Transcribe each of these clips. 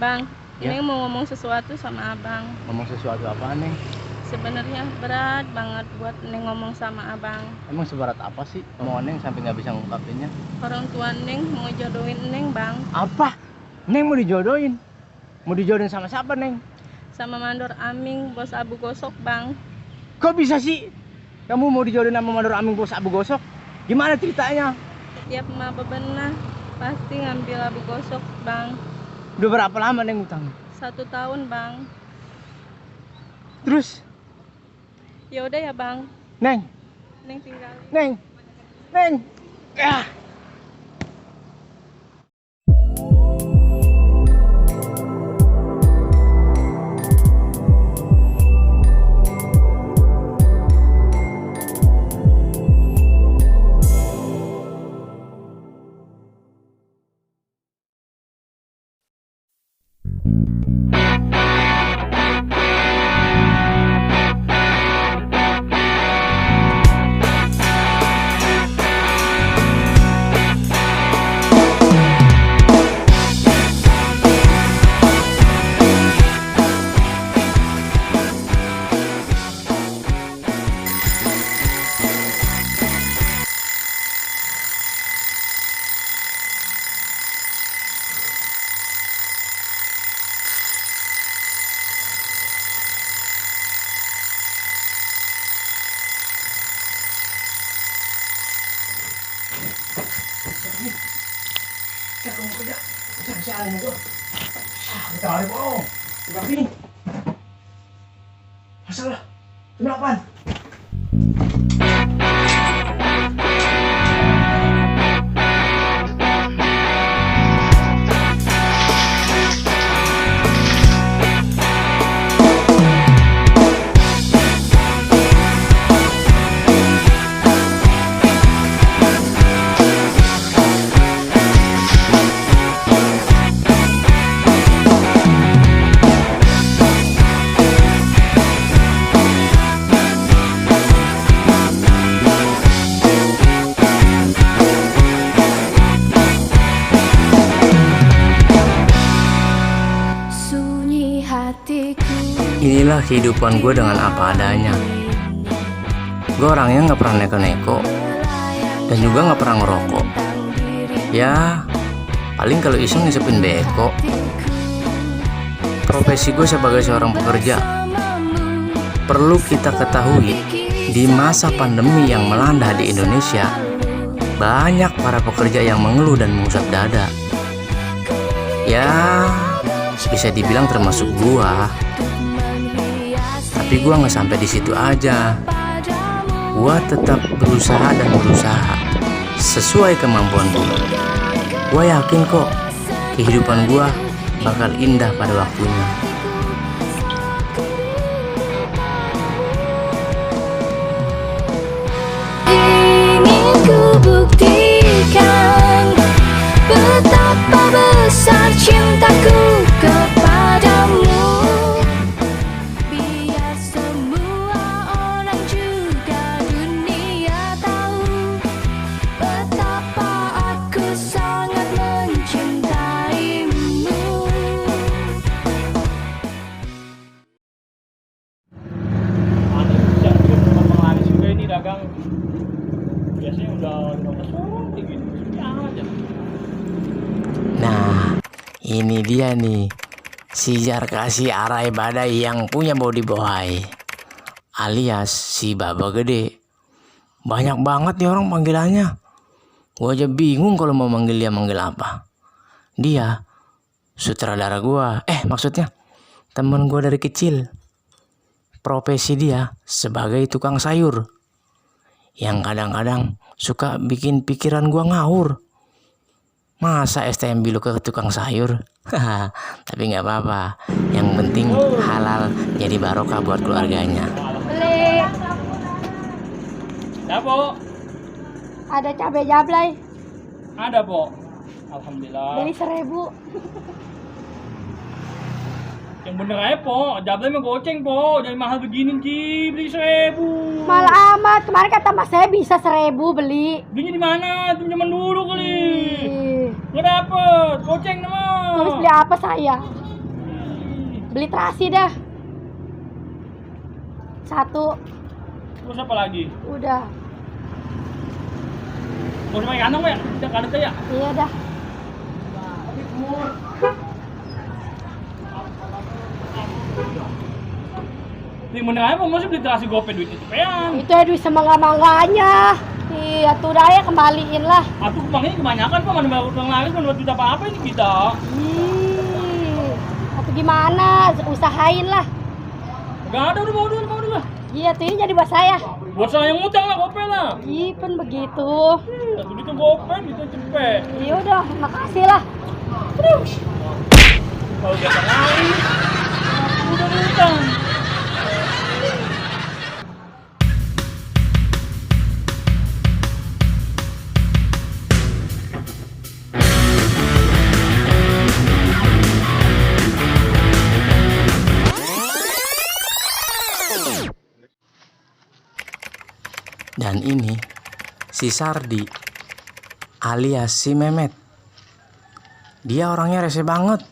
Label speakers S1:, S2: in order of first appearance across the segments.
S1: Bang,
S2: Ya?
S1: Neng mau ngomong sesuatu sama abang.
S2: Ngomong sesuatu apa nih?
S1: Sebenarnya berat banget buat Neng ngomong sama abang.
S2: Emang seberat apa sih omongan Neng sampai nggak bisa ngungkapinnya?
S1: Orang tua Neng mau jodohin Neng, Bang,
S2: Apa? Neng mau dijodohin? Mau dijodohin sama siapa, Neng?
S1: sama Mandor Aming, bos Abu Gosok, Bang.
S2: Kok bisa sih? Kamu mau dijodohin sama Mandor Aming bos Abu Gosok? Gimana ceritanya?
S1: Tiap ma bebenah pasti ngambil Abu Gosok, Bang.
S2: Udah berapa lama Neng utang?
S1: 1 tahun, Bang.
S2: Terus,
S1: Ya udah ya, Bang.
S2: Neng,
S1: Neng tinggalin.
S2: Neng. Ah. Kamu kerja, sialan gua. Kita balik bohong. Udah gini. Masalah. Kenapa? Inilah kehidupan gue dengan apa adanya. Gue orangnya nggak pernah neko-neko dan juga nggak pernah ngerokok. Ya, paling kalau iseng ngisepin beko. Profesi gue sebagai seorang pekerja. Perlu kita ketahui, di masa pandemi yang melanda di Indonesia, banyak para pekerja yang mengeluh dan mengusap dada. Ya, bisa dibilang termasuk gua. Tapi gua nggak sampai di situ aja. Gua tetap berusaha sesuai kemampuan gua. Gua yakin kok kehidupan gua bakal indah pada waktunya.
S3: Ingin ku buktikan betapa besar cintaku kepadamu. Biar semua orang juga dunia tahu betapa aku sangat mencintaimu.
S4: Manis juga ini dagang. Biasanya udah 15 orang gitu. Aja.
S2: Nah, ini dia nih, si Jarkasi Arai Badai yang punya body boy, alias si Baba Gede. Banyak banget nih orang panggilannya. Gua aja bingung kalau mau manggil dia manggil apa. Dia sutradara gua, maksudnya temen gua dari kecil. Profesi dia sebagai tukang sayur, yang kadang-kadang suka bikin pikiran gua ngawur. Masa STMB lu ke tukang sayur? Tapi nggak apa-apa. Yang penting halal, jadi barokah buat keluarganya.
S3: Beli,
S4: Ya, Po.
S3: ada cabai jablay,
S4: Ada, Po. Alhamdulillah.
S3: beli 1.000.
S4: Yang bener aja, Po. Jablay mah goceng, Po. Jangan mahal begini, Ci. Beli 1.000.
S3: Malah amat, kemarin kata mas saya bisa 1.000 beli.
S4: Belinya di mana? Itu zaman dulu kali.
S3: Ih,
S4: Nggak dapet. Goceng nama.
S3: terus beli apa saya? Beli terasi dah. 1.
S4: Terus apa lagi?
S3: Udah.
S4: Mau pakai kantong ya? Kita kantong ya?
S3: Iya dah.
S4: Nih bener aja masih beli terasi GoPay duit itu pean.
S3: Itu ya duit semangga-mangganya. Iya, tuh dah ya kembaliin lah.
S4: Aku kemangnya kebanyakan Pak, mana bawa uang lagi kan buat duit apa-apa ini kita.
S3: Atau gimana? Usahain lah.
S4: Gak ada, udah bawa dulu lah.
S3: Iya, tuh ini jadi buat saya.
S4: Buat saya yang ngutang lah GoPay lah.
S3: Iya, kan begitu.
S4: Satu duit GoPay, duit cepet.
S3: Iya udah, makasih lah. Terus.
S4: Kalau biasa lain, udah ngutang.
S2: Dan ini si Sardi alias si Memet. Dia orangnya rese banget.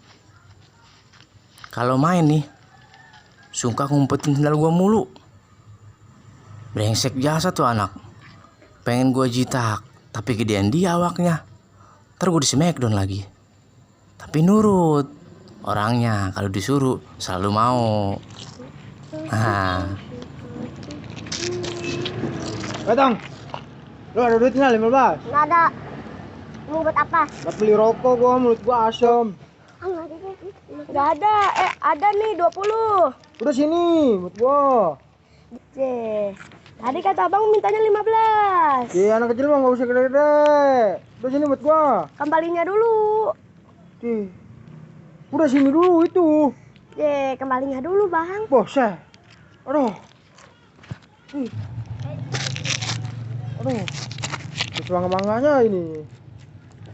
S2: Kalau main nih suka ngumpetin sendal gua mulu. Brengsek jasa tuh anak. Pengen gua jitak, tapi gedean dia awaknya. Ntar gua di smackdown lagi. Tapi nurut. Orangnya kalau disuruh selalu mau.
S5: Tang, lu ada duitnya 15?
S3: Nggak ada. Mau buat apa?
S5: Buat beli rokok gua, mulut gua asem.
S3: Nggak ada. Ada nih 20.
S5: Udah sini, buat gua.
S3: Tadi kata abang mintanya 15.
S5: Iya, anak kecil mah nggak usah gede-gede. Udah sini buat gua.
S3: Kembalinya dulu.
S5: Udah sini dulu itu.
S3: Kembalinya dulu bang.
S5: Boset. Aduh. Aduh. Terus bangga-bangganya ini.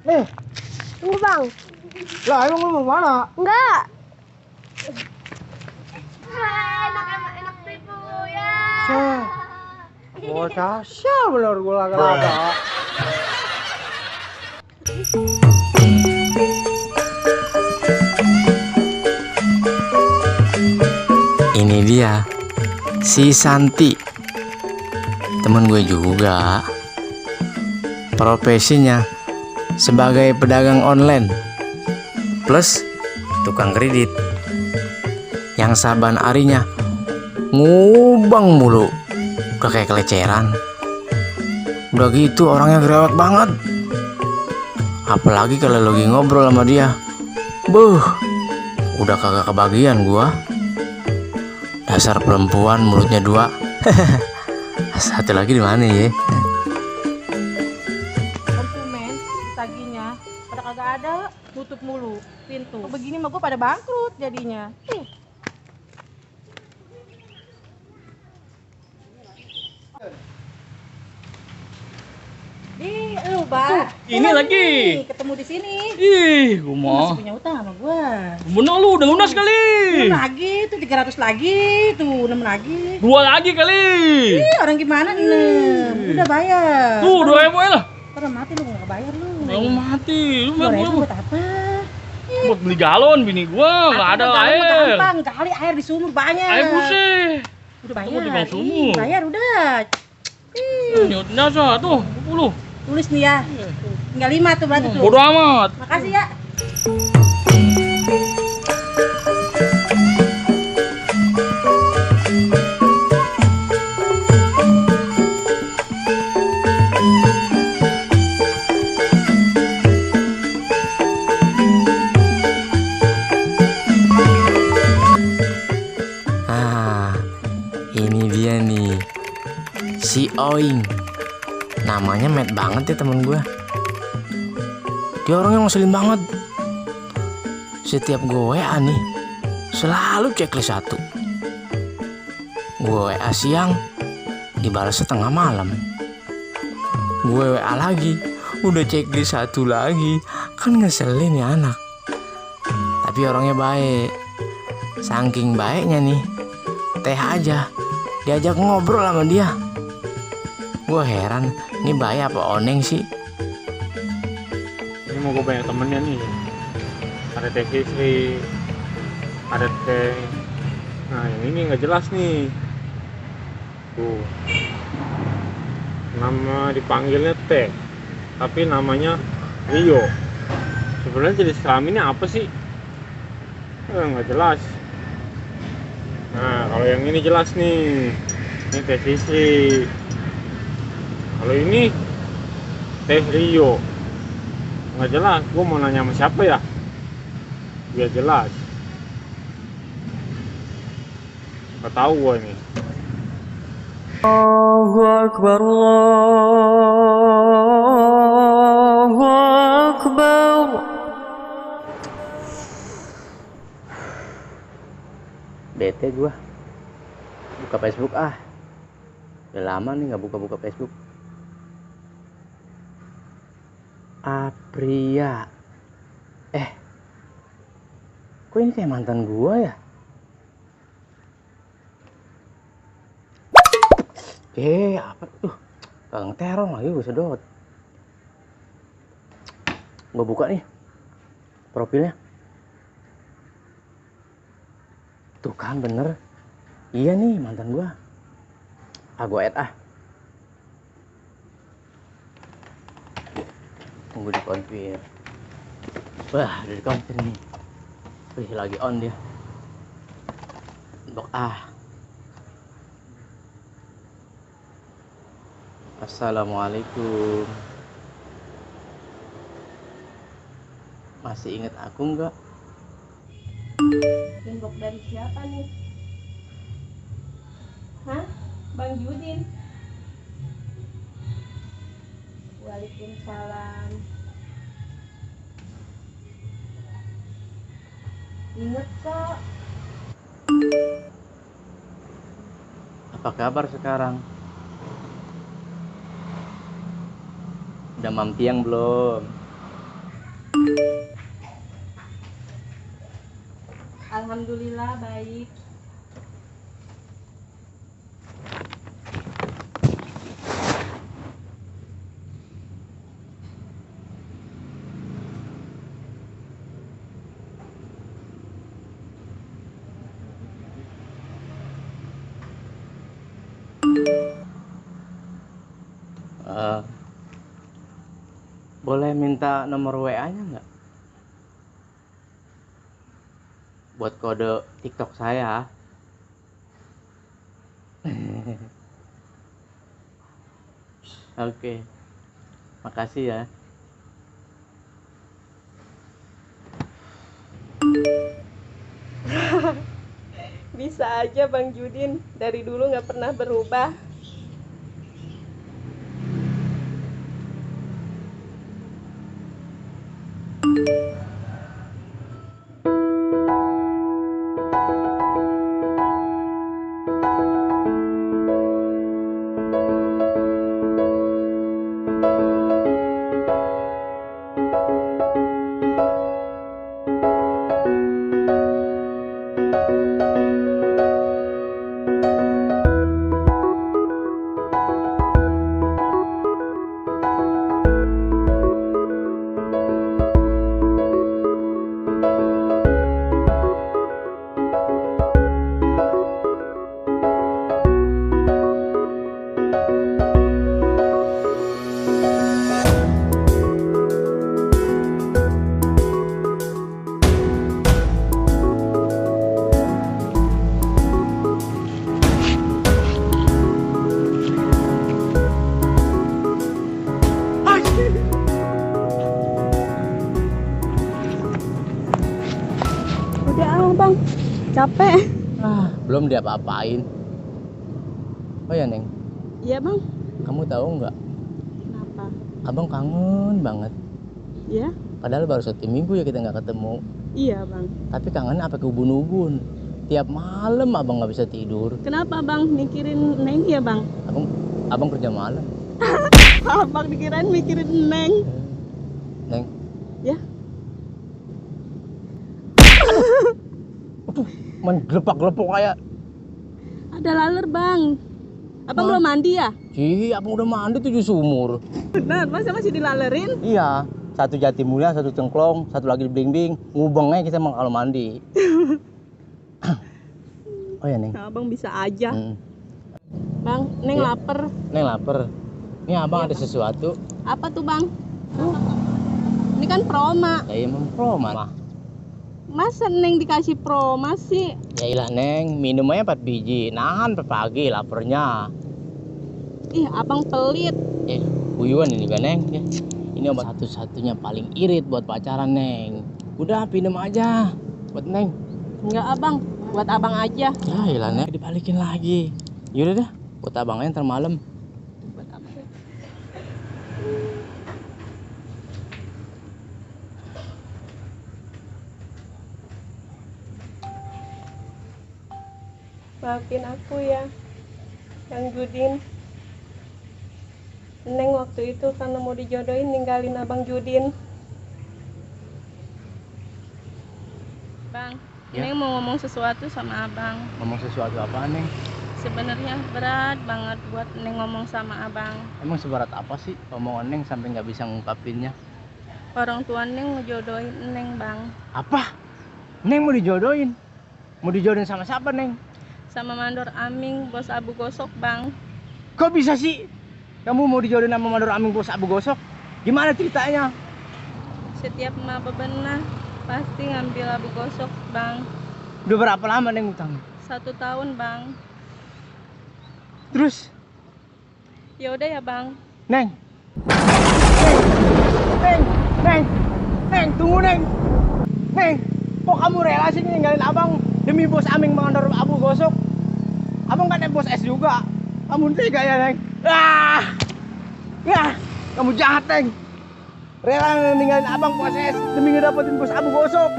S5: Nih.
S3: Tunggu bang.
S5: Lah, emang lu mau mana?
S3: Enggak. Enak tipu ya.
S5: Bocah sial bener gua laga-laga.
S2: Ini dia si Santi, temen gue juga. Profesinya sebagai pedagang online plus tukang kredit yang saban harinya ngubang mulu, udah kayak keleceran. Udah gitu orangnya gerewet banget, apalagi kalau lagi ngobrol sama dia, udah kagak kebagian gua. Dasar perempuan mulutnya 2. Satu lagi di mana ya?
S1: Konsumen taginya pada kagak ada, tutup mulu pintu. Begini mah gue pada bangkrut jadinya. Di lu, Bang.
S4: Ini lagi.
S1: Ketemu di sini.
S4: Ih, gua
S1: Lu
S4: mau.
S1: masih punya utang sama gua.
S4: Bener lu, udah lunas kali.
S1: 6 lagi, tuh 300 lagi, tuh 6 lagi.
S4: 2 lagi kali.
S1: Ih, orang gimana 6? Udah bayar.
S4: Tuh, 2.000 lah.
S1: Ntar mati lu nggak bayar lu.
S4: Mau mati. Lu
S1: 2.000 buat apa?
S4: buat beli galon bini gua, nggak ada
S1: Galon mah
S4: air.
S1: gampang, kali air di sumur banyak.
S4: Air buset.
S1: Udah
S4: Tunggu di
S1: bayar.
S4: bawah sumur.
S1: Bayar udah.
S4: Nyotnya tuh, 20.
S1: Tulis nih ya. Tinggal 5 tuh berarti tuh.
S4: Bodoh amat.
S1: Makasih ya.
S2: Ini dia nih si Oing. Namanya Matt banget ya temen gue. Dia orangnya ngeselin banget. Setiap gue WA nih selalu checklist 1. Gue WA siang dibalas setengah malam. Gue WA lagi udah checklist 1 lagi. Kan ngeselin ya anak. Tapi orangnya baik. Saking baiknya nih, teh aja diajak ngobrol sama dia. Gue heran, ini bayi apa oneng sih?
S4: Ini mau gue banyak temennya nih. Ada teh istri. ada teh. Nah yang ini nggak jelas nih. Tuh, nama dipanggilnya teh, tapi namanya Rio. Sebenarnya jenis kelaminnya apa sih? Nggak jelas. Nah kalau yang ini jelas nih, ini teh Sisri. Kalau ini teh Rio, nggak jelas. Gue mau nanya sama siapa ya biar jelas. Nggak tahu gue ini.
S2: Allahu Akbar, Allahu Akbar. Bete gua. Buka Facebook ah. Udah lama nih nggak buka-buka Facebook. Apria. Kok ini kayak mantan gua ya? Apa tuh? Kagak terong lagi gue sedot. Gue buka nih profilnya. Tuh kan bener. Iya nih mantan gua. Gue add ah. Tunggu di konfir. Wah, udah di konfir nih. Wih, lagi on dia. Blok ah. Assalamualaikum. Masih ingat aku nggak?
S1: Inbox dari siapa nih? Hah? Bang Judin? Waalaikumsalam. Ingat kok.
S2: Apa kabar sekarang? Udah mampiang belum?
S1: Alhamdulillah baik.
S2: Boleh minta nomor WA-nya nggak? Buat kode TikTok saya. Oke. Makasih ya.
S6: Bisa aja Bang Judin, dari dulu nggak pernah berubah. Bang, capek.
S2: Belum dia apa-apain. Oh ya Neng,
S6: Iya Bang,
S2: kamu tahu nggak?
S6: kenapa?
S2: Abang kangen banget.
S6: Iya?
S2: Padahal baru 1 minggu ya kita nggak ketemu.
S6: Iya Bang.
S2: Tapi kangen apa ke ubun-ubun. Tiap malam abang nggak bisa tidur.
S6: Kenapa Bang mikirin Neng ya Bang?
S2: Abang kerja malam.
S6: Abang dikirain mikirin Neng.
S2: Neng.
S6: Ya?
S2: Main gelepak-gelepok kayak.
S6: Ada laler Bang. Abang belum mandi ya?
S2: Abang udah mandi 7 sumur.
S6: Benar, masa masih dilalerin?
S2: Iya, satu Jatimulya, satu Cengklong, satu lagi di Bling-Bling. Ngubengnya kita emang kalau mandi. Oh ya Neng.
S6: Abang bisa aja.
S2: Mm.
S6: Bang, Neng
S2: Iya.
S6: lapar.
S2: Neng lapar. Ini abang
S6: Iya,
S2: ada
S6: Bang.
S2: sesuatu.
S6: Apa tuh bang? Ini kan proma.
S2: Ya emang proma.
S6: Masa Neng dikasih proma sih?
S2: Ya ilah Neng, minum aja 4 biji. Nahan pagi laparnya.
S6: Ih, abang pelit.
S2: Buyuan ini kan Neng. Ya. Ini obat satu-satunya paling irit buat pacaran Neng. Udah minum aja buat Neng.
S6: Enggak abang, buat abang aja.
S2: Ya ilah Neng, dibalikin lagi. Yaudah dah, buat abangnya ntar malam.
S6: Buat apa? Maafin aku ya, Bang Judin. Neng waktu itu karena mau dijodohin ninggalin Abang Judin. Bang,
S2: Ya.
S6: Neng mau ngomong sesuatu sama abang.
S2: Ngomong sesuatu apa Neng?
S6: Sebenarnya berat banget buat Neng ngomong sama abang.
S2: Emang seberat apa sih omongan Neng sampai nggak bisa ngungkapinnya?
S6: Orang tua Neng ngejodohin Neng bang,
S2: Apa? Neng mau dijodohin? Mau dijodohin sama siapa Neng?
S6: sama Mandor Aming, bos Abu Gosok bang.
S2: Kok bisa sih? Kamu mau dijodohin sama Mandor Aming bos Abu Gosok? Gimana ceritanya?
S6: Setiap emak bebenah pasti ngambil Abu Gosok bang.
S2: Udah berapa lama Neng utang?
S6: 1 tahun bang.
S2: Terus?
S6: Ya udah ya bang.
S2: Neng. Neng, tunggu Neng. Neng, kok kamu rela sih ninggalin abang demi bos Aming Mandor Abu Gosok? Abang kan bos S juga. Kamu tega ya Neng? Kamu jahat Neng. Rela ninggalin abang bos S demi ngedapetin bos Abu Gosok.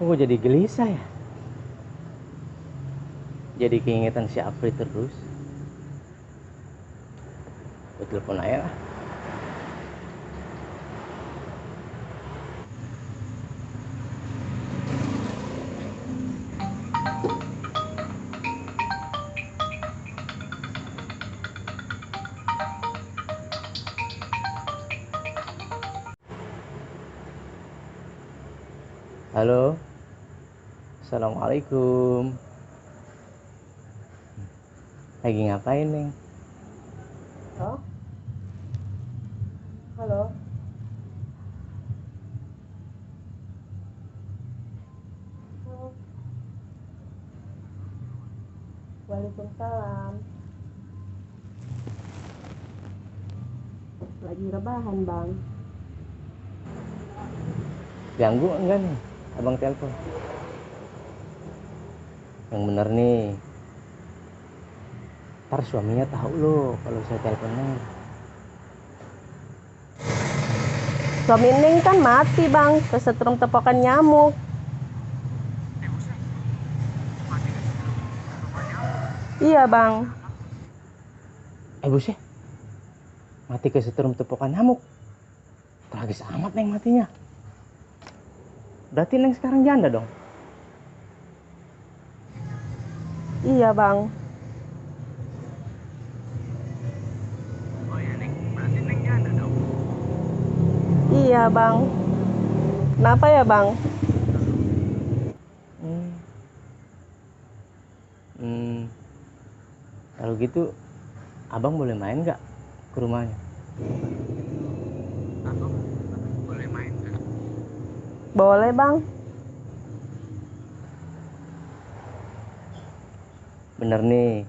S2: Kok jadi gelisah ya? Jadi keingetan si Apri terus. Gue telepon aja lah. Halo. Assalamualaikum. Lagi ngapain, Neng?
S6: Halo? Halo? Halo? Waalaikumsalam. Lagi rebahan bang.
S2: Ganggu enggak nih? Abang telepon. Yang bener nih. Ntar suaminya tahu loh kalau saya telepon Neng.
S6: Suami Neng kan mati bang, kesetrum tepokan nyamuk. Iya bang.
S2: Buset. Mati kesetrum tepukan nyamuk. Tragis amat Neng matinya. Berarti Neng sekarang janda dong?
S6: Iya bang.
S2: Oh ya Neng, berarti Neng janda dong?
S6: Iya bang. Kenapa ya bang?
S2: Kalau gitu, abang boleh main nggak ke rumahnya? Abang boleh main nggak?
S6: Boleh bang.
S2: Bener nih.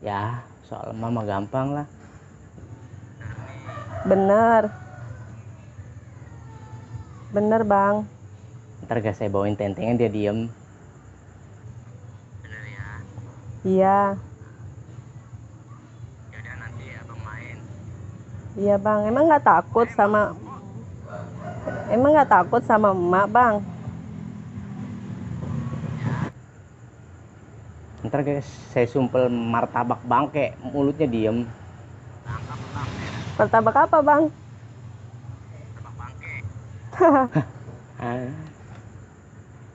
S2: Ya, soal mama gampang lah.
S6: Bener. Bener bang.
S2: Ntar gak saya bawain tentengan dia diem.
S6: Iya.
S2: Yaudah nanti abang main.
S6: Iya bang. Emang nggak takut sama emak bang?
S2: Ntar guys, saya sumpel martabak bangke, mulutnya diem.
S6: Martabak apa bang?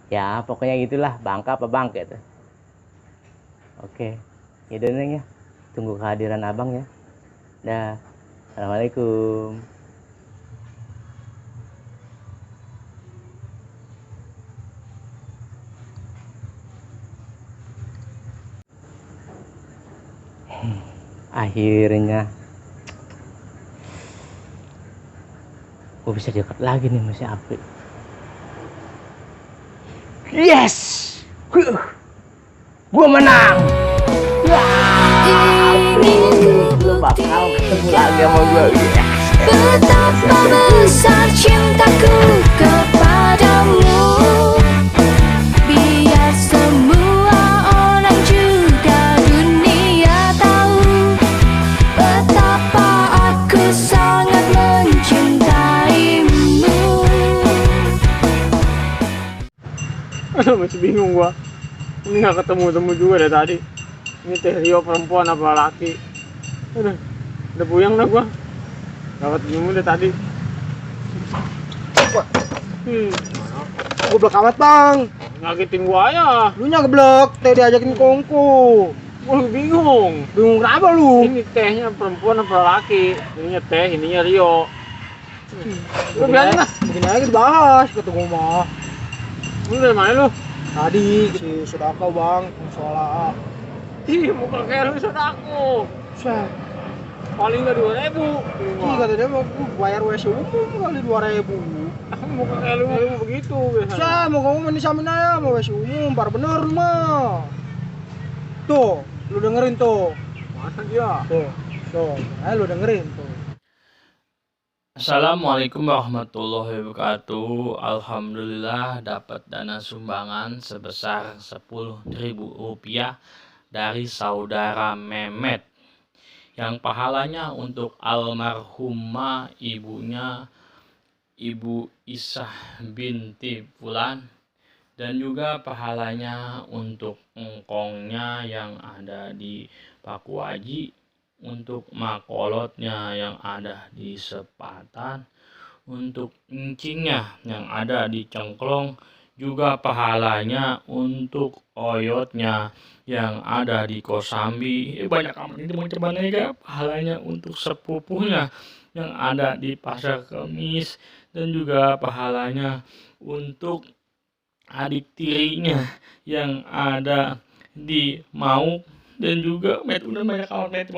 S2: Ya pokoknya gitulah, bangka apa bangke tuh. Oke, yaudah Neng ya, tunggu kehadiran abang ya. Dah, assalamualaikum. Akhirnya gue bisa dekat lagi nih sama si Apri. Yes, gue menang. Lu bakal ketemu lagi sama gue.
S7: Betapa besar cintaku kepadamu, biar semua orang juga dunia tahu betapa aku sangat mencintaimu.
S4: Masih bingung gua. Ini nggak ketemu juga dari tadi. Ini Teh Rio perempuan apa laki? Udah puyeng dah gua. Gak ketemu dari tadi.
S5: Goblok amat bang.
S4: Ngagetin gua ya.
S5: Lu nya geblek, teh diajakin kongko.
S4: Gua bingung.
S5: Bingung kenapa lu?
S4: Ini tehnya perempuan apa laki? Ininya Teh, ininya Rio. Lu biarin lah.
S5: Begini aja dibahas, kata gua mah.
S4: Lu dari mana lu?
S5: Tadi si Sudako bang, musola.
S4: Ih, muka kayak lu aku.
S5: Set.
S4: Paling nggak 2.000.
S5: Ih kata dia mau bayar WC umum kali 2.000.
S4: Muka kayak lu begitu biasanya.
S5: Saya mau kamu menisamin aja mau WC umum, par bener lu mah. Tuh, lu dengerin tuh.
S4: Masa dia?
S5: Tuh, ayo lu dengerin tuh.
S8: Assalamualaikum warahmatullahi wabarakatuh. Alhamdulillah dapat dana sumbangan sebesar Rp10.000 dari saudara Memet yang pahalanya untuk almarhumah ibunya Ibu Isah binti Fulan, dan juga pahalanya untuk engkongnya yang ada di Pakuaji, untuk makolotnya yang ada di Sepatan, untuk encingnya yang ada di Cengklong, juga pahalanya untuk oyotnya yang ada di Kosambi. Banyak amat itu mau ya, pahalanya untuk sepupunya yang ada di Pasar Kemis, dan juga pahalanya untuk adik tirinya yang ada di Mauk, dan juga banyak amat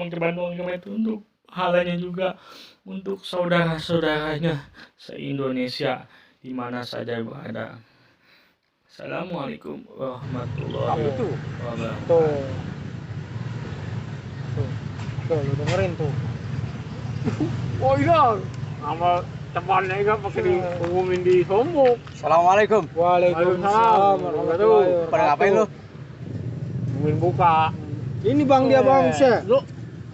S8: untuk pahalanya juga untuk saudara-saudaranya se-Indonesia di mana saja berada. Assalamualaikum warahmatullahi wabarakatuh.
S5: Tuh, lu dengerin tuh.
S4: Oh iya, nama temannya kan pakai diumumin di Sombok.
S2: Assalamualaikum.
S5: Waalaikumsalam warahmatullahi wabarakatuh.
S2: Pada ngapain lu?
S4: Nungguin buka.
S5: Ini bang dia bang, Syekh.
S2: Lu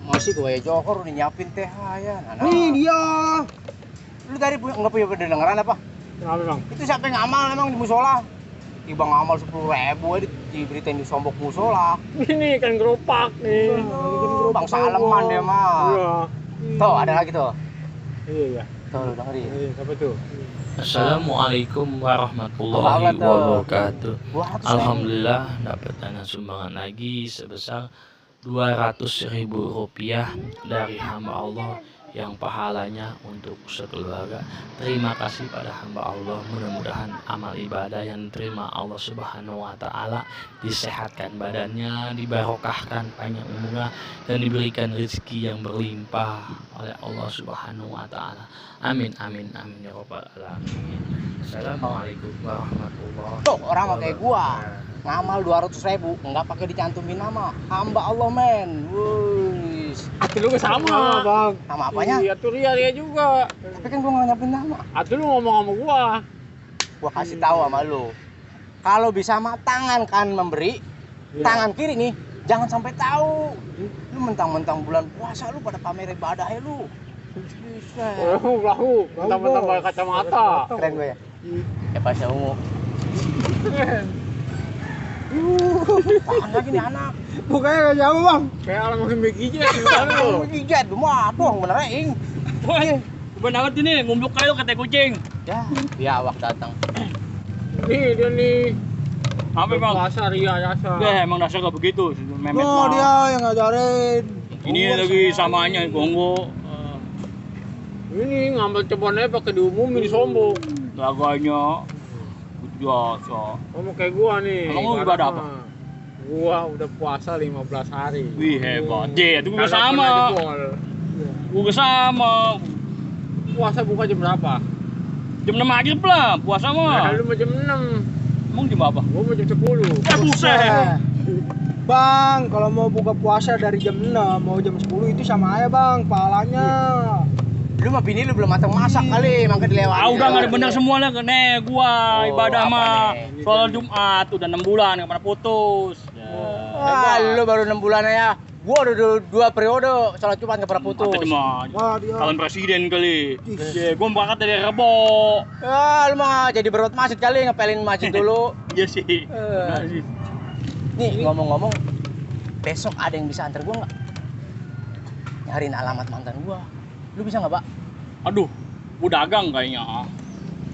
S2: masih gue Johor udah nyiapin teh ya.
S5: Nih dia.
S2: Lu tadi nggak punya pendengaran apa?
S4: Kenapa bang?
S2: Itu siapa yang ngamal emang di musola? Tiba ngamal 10.000 diberitain di Sombok musola.
S4: Ini kan geropak nih.
S2: Bang Saleman dia mah.
S4: Iya.
S2: Tuh ada lagi tuh.
S4: Iya.
S2: Tuh lu dengerin.
S4: Iya, apa tuh?
S8: Assalamualaikum warahmatullahi wabarakatuh. Alhamdulillah dapat dana sumbangan lagi sebesar Rp200.000 dari hamba Allah yang pahalanya untuk sekeluarga. Terima kasih pada hamba Allah, mudah-mudahan amal ibadah yang diterima Allah Subhanahu wa Ta'ala disehatkan badannya, dibarokahkan panjang umurnya, dan diberikan rezeki yang berlimpah oleh Allah Subhanahu wa Ta'ala. Amin amin amin ya rabbal alamin. Assalamualaikum warahmatullahi wabarakatuh.
S2: Tuh orang kayak gua. ngamal 200.000 nggak pakai dicantumin nama hamba Allah men. Wuis.
S4: Atuh lu sama bang.
S2: Nama apanya?
S4: Iya tuh Ria juga.
S2: Tapi kan gua nggak nyapin nama.
S4: Atuh lu ngomong sama gua.
S2: Gua kasih tahu sama lu. Kalau bisa mah tangan kan memberi,
S4: Iya.
S2: tangan kiri nih jangan sampai tahu. Lu mentang-mentang bulan puasa lu pada pamer ibadah lu. Bisa.
S4: Lahu, mentang-mentang pakai kacamata.
S2: Keren gue ya. Ya bahasa ungu. Tahan lagi nih anak.
S5: Mukanya gak jauh bang.
S4: Kayak orang makin begijat di sana lu.
S2: Gigit lu mah doang bener ing.
S8: Woi, benar ini ngumbluk kayak lu kata kucing.
S2: Ya, biawak datang.
S4: Nih dia nih.
S8: Apa bang?
S4: Puasa Ria jasa.
S8: Emang dasar gak begitu, memet
S5: Oh dia yang ngajarin.
S8: Ini lagi samanya Gongo.
S4: Ini ngambil cebannya pakai diumumin sombong.
S8: Laganya biasa.
S4: Ngomong kayak gua nih.
S8: Emang lu ibadah apa?
S4: Gua udah puasa 15 hari.
S8: Wih hebat. Itu gue
S4: Kagak
S8: sama.
S4: pernah jebol.
S8: Gue sama.
S4: Puasa buka jam berapa?
S8: Jam 6 maghrib lah puasa
S4: Nah,
S8: mah.
S4: lu mau jam 6.
S8: Emang jam apa?
S4: Gua mau jam 10.
S8: Ya buset.
S5: Bang, kalau mau buka puasa dari jam 6 mau jam 10 itu sama aja bang, pahalanya.
S2: Lu mah bini lu belum matang masak kali, makanya dilewati.
S8: Ah udah nggak ada bener semuanya nih gua
S2: Oh,
S8: ibadah
S2: apa
S8: mah
S2: nih?
S8: soal Jumat udah 6 bulan nggak pernah putus.
S2: Wah, lu baru 6 bulan ya. Gua udah 2 periode sholat Jumat nggak pernah putus.
S8: Mantap mah.
S5: Wah dia.
S8: Calon presiden kali. Ya, gua berangkat dari Rebo.
S2: Ya, lu mah jadi berot masjid kali ngepelin masjid dulu.
S8: Iya sih.
S2: Nih, ngomong-ngomong, besok ada yang bisa antar gua nggak? Nyariin alamat mantan gua. Lu bisa nggak, Pak?
S8: Aduh, gua dagang kayaknya.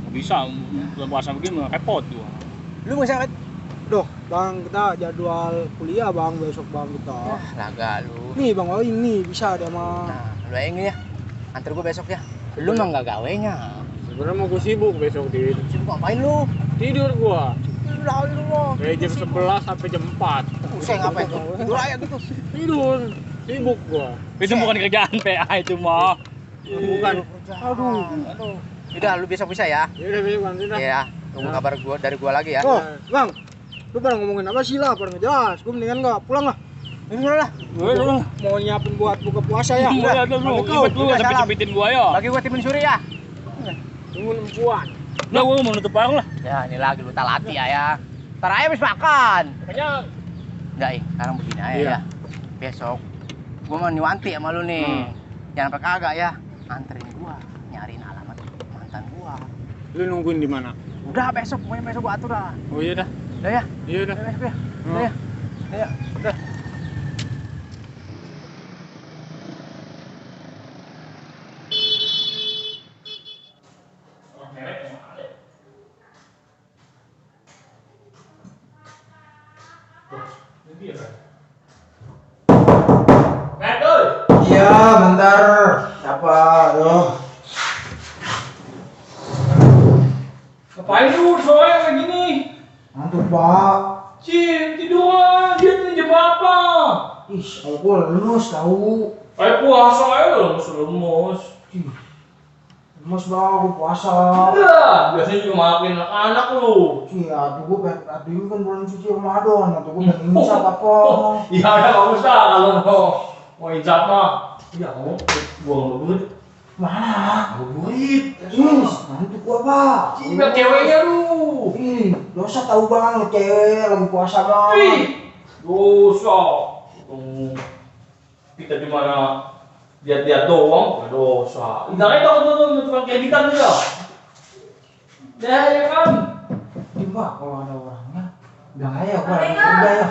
S8: Nggak bisa, bulan puasa begini repot gua.
S2: Lu nggak bisa, Pak?
S5: Duh, bang kita jadwal kuliah bang besok bang kita.
S2: Laga lu.
S5: Nih bang Oing nih bisa ada mah.
S2: Nah, lu yang ini ya. Antar gua besok ya. Lu mah nggak gawenya.
S4: Sebenarnya mau gua sibuk besok di
S2: Sibuk ngapain lu?
S4: tidur gua.
S2: Lalu lu.
S4: Dari jam 11 sampai jam 4.
S2: Usai ngapain tuh? Tidur aja gitu.
S4: Tidur. Sibuk gua.
S8: Itu bukan kerjaan PA itu mah.
S4: Bukan.
S2: Aduh. Udah, lu besok bisa ya?
S4: Ya udah besok nanti dah.
S2: Iya. Tunggu kabar gua dari gua lagi ya.
S5: Oh, bang. Lu pada ngomongin apa sih lah, pada nggak jelas. Gue mendingan nggak pulang lah.
S2: Ini lah.
S5: Mau nyiapin buat buka puasa ya.
S8: Udah, lu ribet lu
S2: Udah,
S8: sampai
S2: salam.
S8: cepitin gua ya.
S2: Bagi gua timun suri ya.
S4: Tunggu 6 bulan.
S8: Udah gua mau nutup warung lah.
S2: Ya, ini lagi lu talati ya. Ntar aja habis makan.
S4: Banyak.
S2: Enggak, sekarang begini aja
S4: Iya.
S2: ya. Besok gua mau niwanti sama lu nih. Jangan sampai kagak ya. Anterin gua nyariin alamat mantan gua.
S4: Lu nungguin di mana?
S2: Udah besok, pokoknya besok gua atur dah.
S4: Oh iya dah.
S2: Udah ya.
S4: Iya udah.
S2: Udah besok ya.
S4: Hmm.
S2: Udah ya. Udah ya. Udah.
S5: Iya, bentar. Siapa? Aduh.
S8: Ngapain lu sore kayak gini?
S5: Ngantuk, Pak.
S8: Cim, tiduran. Dia tuh jam apa?
S5: Ih, kalau gue lulus tahu.
S8: Kayak puasa aja lemes-lemes.
S5: Mas bang, gue puasa.
S8: Udah, biasanya juga maafin anak lu.
S5: Iya, tuh gue pengen, aduh ini kan bulan suci Ramadan, tuh gue pengen insaf apa.
S8: Iya, udah nggak usah kalau mau insaf mah. Iya, kamu buang duit.
S5: Mana?
S8: Buang duit.
S5: Ngantuk gue, Pak.
S8: Cibet ceweknya lu.
S5: Ih, dosa tahu bang, lo cewek lagi puasa bang.
S8: Ih, dosa. Kita di mana lihat-lihat doang, nggak dosa. Ibaratnya kalau tukang kreditan juga. Ya kan.
S5: Coba kalau ada orangnya, bilang aja gue lagi kerja ya.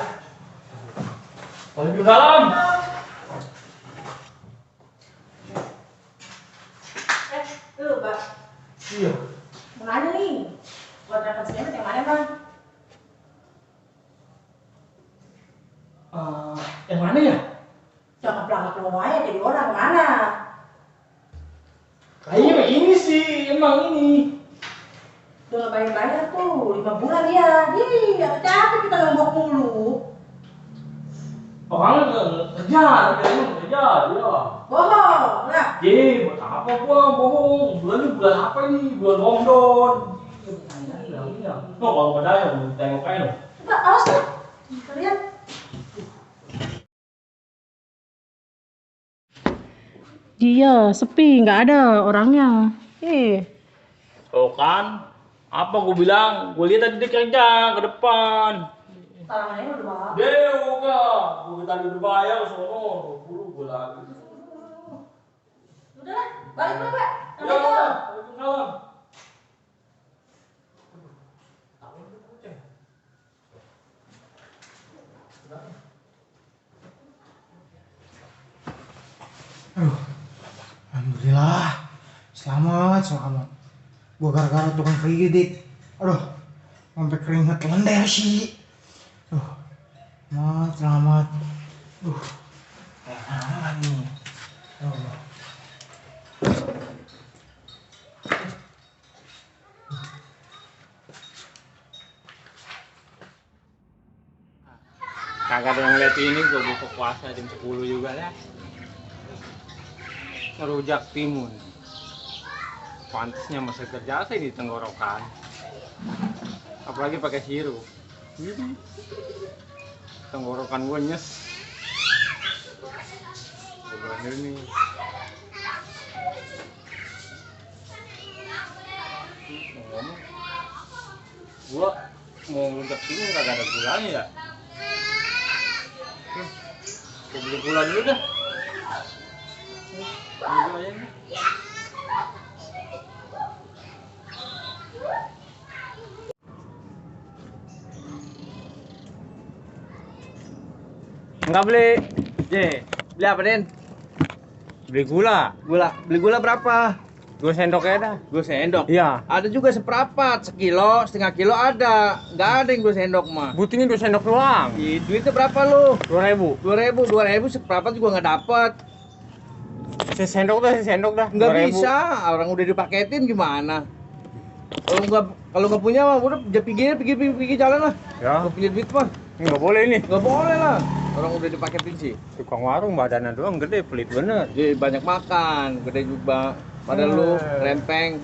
S8: Waalaikumsalam.
S1: Lu, Pak.
S5: Iya.
S1: Mana nih? Buat dapat selimut yang mana, Bang?
S8: Yang mana ya?
S1: Jangan pelangak lu aja jadi orang mana?
S8: Kayaknya ini sih, emang ini.
S1: Udah nggak bayar-bayar tuh, 5 bulan ya. Ih, nggak capek kita ngambek mulu.
S8: Orang kerja, ya.
S1: Bohong, lah.
S8: Ye, buat apa gua bohong? Bulan apa ini? Bulan Ramadan. No, kalau pada ya, tengok aja.
S1: Dia sepi, nggak ada orangnya.
S8: Tuh kan, apa gue bilang? Gue lihat tadi dia kerja ke depan.
S1: Tangannya udah bawa.
S8: Dia enggak, gue tadi udah bayar sono, 20 gue lagi.
S1: Udah, balik dulu, Pak.
S8: Ya, Waalaikumsalam.
S5: Alhamdulillah. Selamat. Gua gara-gara tukang kredit. Aduh, sampai keringet lender sih. Selamat. Enak nih.
S4: Kagak ada yang lihat ini, gue buka puasa jam 10 juga lah. Ngerujak timun. Pantasnya masih kerja saya di tenggorokan. Apalagi pakai sirup. Tenggorokan gue nyes. Gue ini. Gue mau ngerujak timun kagak ada gulanya ya. Gue beli gula dulu dah. Beli aja nih. Enggak beli.
S5: Beli apa, Den?
S4: Beli gula.
S5: Beli gula berapa?
S4: 2 sendok ya dah.
S5: 2 sendok.
S4: Iya.
S5: Ada juga seperempat, sekilo, setengah kilo ada. Nggak ada yang 2 sendok mah.
S4: Butuhnya 2 sendok doang.
S5: Duitnya berapa lu?
S4: 2.000.
S5: 2.000 seperempat juga nggak dapet.
S4: Sendok dah.
S5: Nggak
S4: 2.000.
S5: bisa, orang udah dipaketin gimana? Kalau nggak punya mah udah pergi jalan lah.
S4: Ya.
S5: Nggak punya duit mah.
S4: Nggak boleh ini.
S5: Nggak boleh lah. Orang udah dipaketin sih.
S4: Tukang warung badannya doang gede, pelit bener.
S5: Dia banyak makan, gede juga. Padahal lu rempeng.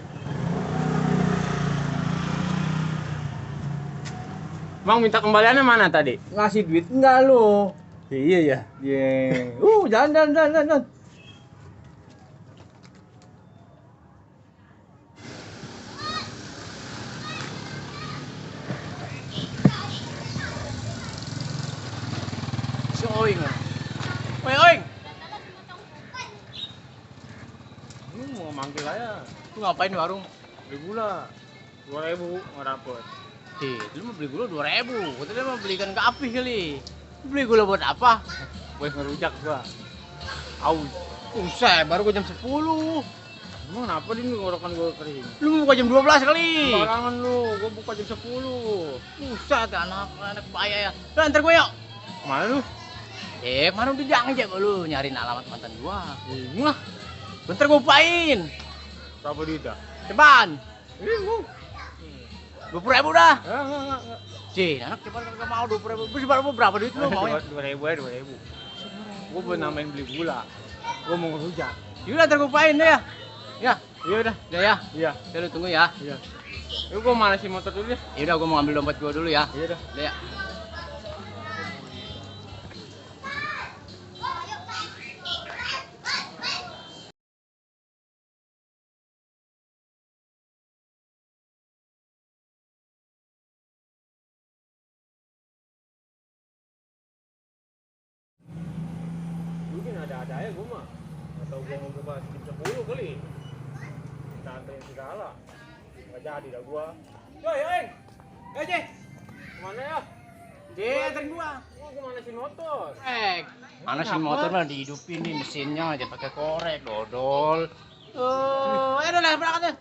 S4: Bang minta kembaliannya mana tadi?
S5: Ngasih duit enggak lu?
S4: Iya ya.
S5: Jalan.
S2: Si Oing. Oing.
S4: Lu mau manggil aja.
S2: Lu ngapain di warung?
S4: Beli gula. 2.000 nggak dapet.
S2: Lu mau beli gula 2.000. Gua tadi mau beli ikan gapi kali. Lu beli gula buat apa?
S4: Buat ngerujak gua.
S2: Aus. Usai, baru gua jam 10.
S4: Emang kenapa di ngorokan gua kering?
S2: Lu mau buka jam 12 kali.
S4: Barangan lu, gua buka jam 10.
S2: Buset, anak bahaya ya. Lu antar gua yuk.
S4: Mana lu?
S2: Mana udah jangan aja lu nyariin alamat mantan gua. Lah. Bentar gua upain.
S4: Berapa duit dah?
S2: Ceban. 20.000 dah.
S4: Enggak.
S2: Anak ceban kagak mau 20.000. Berapa duit lu maunya?
S4: 2.000 aja, 2.000. Gua buat namain beli gula. Gua mau ngerujak.
S2: Yaudah ntar gua upain deh ya. Ya,
S4: Iya udah.
S2: udah ya.
S4: Iya.
S2: Udah lu tunggu ya.
S4: Iya. Lu gua manasin motor dulu ya.
S2: Yaudah gua mau ngambil dompet gua dulu ya.
S4: Iya dah.
S2: Udah ya.
S4: Mungkin ada ya gua mah. Atau gua mau buka jam 10 kali. Kita anterin segala. Nggak jadi dah gua. Eng! Cek! Kemana ya?
S2: Anterin gua.
S4: Gua manasin motor.
S2: Mana sih motor mah dihidupin nih mesinnya aja pakai korek dodol. Udah lah berangkat ya.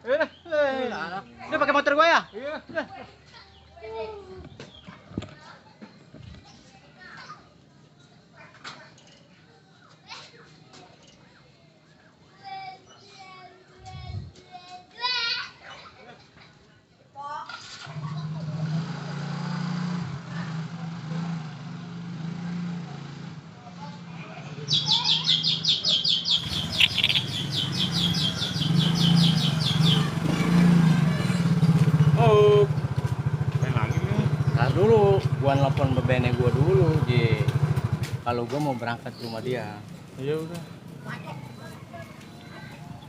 S2: Udah pakai motor gua ya.
S4: Iya.
S2: Ntar dulu, gua kalau gue mau berangkat ke rumah dia.
S4: Ya udah.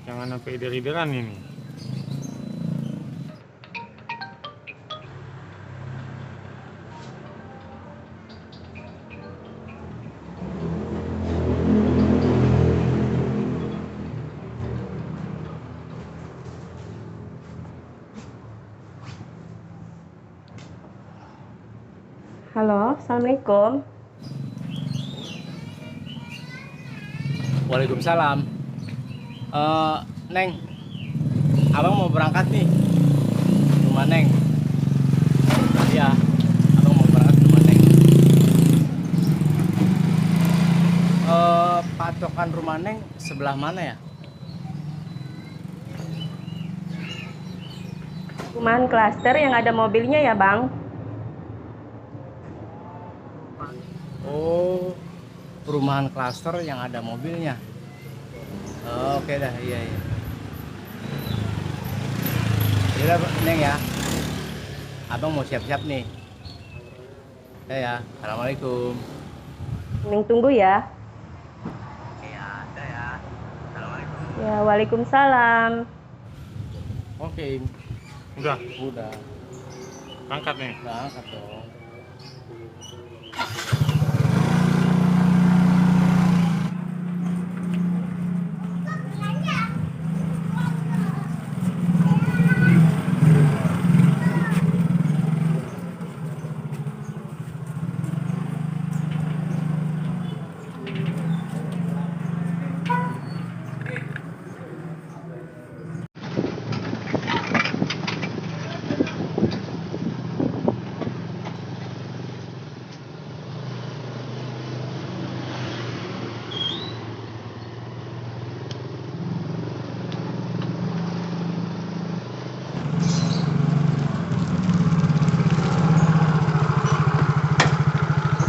S4: Jangan sampai lider-lideran ini.
S6: Halo, assalamualaikum.
S2: Waalaikumsalam. Neng, abang mau berangkat nih rumah Neng. Iya, abang mau berangkat rumah Neng. Patokan rumah Neng sebelah mana ya?
S6: Perumahan klaster yang ada mobilnya ya, Bang?
S2: Oh, perumahan klaster yang ada mobilnya. Oke dah, iya. Yaudah Neng ya, abang mau siap-siap nih. Ya, assalamualaikum.
S6: Neng tunggu ya.
S2: Iya, ada ya. Assalamualaikum.
S6: Ya, waalaikumsalam.
S2: Oke,
S4: Udah,
S2: udah.
S4: angkat nih.
S2: Udah angkat dong.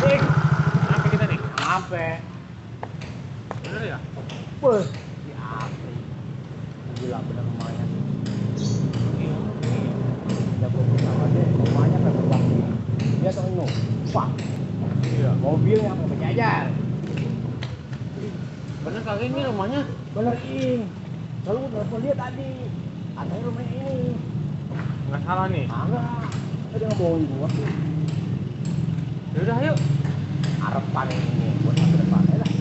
S4: Kenapa kita nih?
S2: Sampai.
S4: Bener ya?
S2: Wah, di Apri. Gila bener rumahnya. Udah gue sama dia, rumahnya kan terbang. Dia tuh ini, wah,
S4: Iya.
S2: mobilnya mau berjajar.
S4: Bener kali ini rumahnya?
S2: Bener ini. Kalau gue telepon dia tadi, katanya rumahnya ini.
S4: Nggak salah nih.
S2: Enggak, dia ngebohongin gua.
S4: Yaudah, ayo.
S2: Harapan ini buat masa depan ya lah.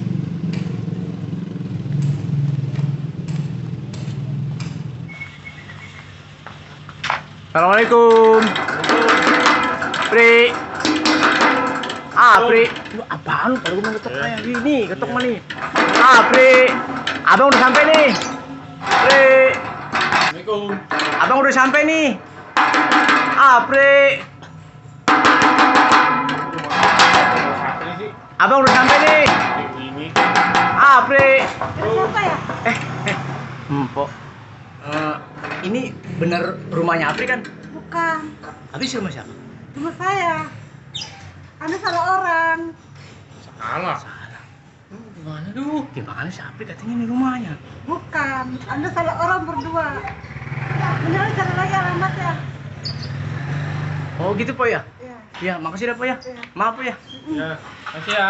S2: Assalamualaikum. Pri. Pri. Lu apaan? Baru gue mau ketok kayak gini, ketok mana nih? Pri. Abang udah sampai nih. Pri.
S4: Assalamualaikum.
S2: Abang udah sampai nih. Pri.
S4: Siapa nih sih?
S2: Abang udah sampai nih.
S4: Ini.
S2: Pri.
S3: Siapa ya?
S2: Empok. Ini bener rumahnya Apri kan?
S3: Bukan,
S2: Apri sih rumah siapa?
S3: rumah saya. Anda salah orang.
S4: Salah.
S2: Gimana tuh? Gimana sih Apri katanya ini rumahnya?
S3: Bukan, Anda salah orang berdua. Beneran cari lagi alamatnya.
S2: Oh gitu Po ya?
S3: Ya.
S2: Iya, makasih dah Po ya.
S3: Iya.
S2: Maaf Po ya.
S4: Ya, makasih ya.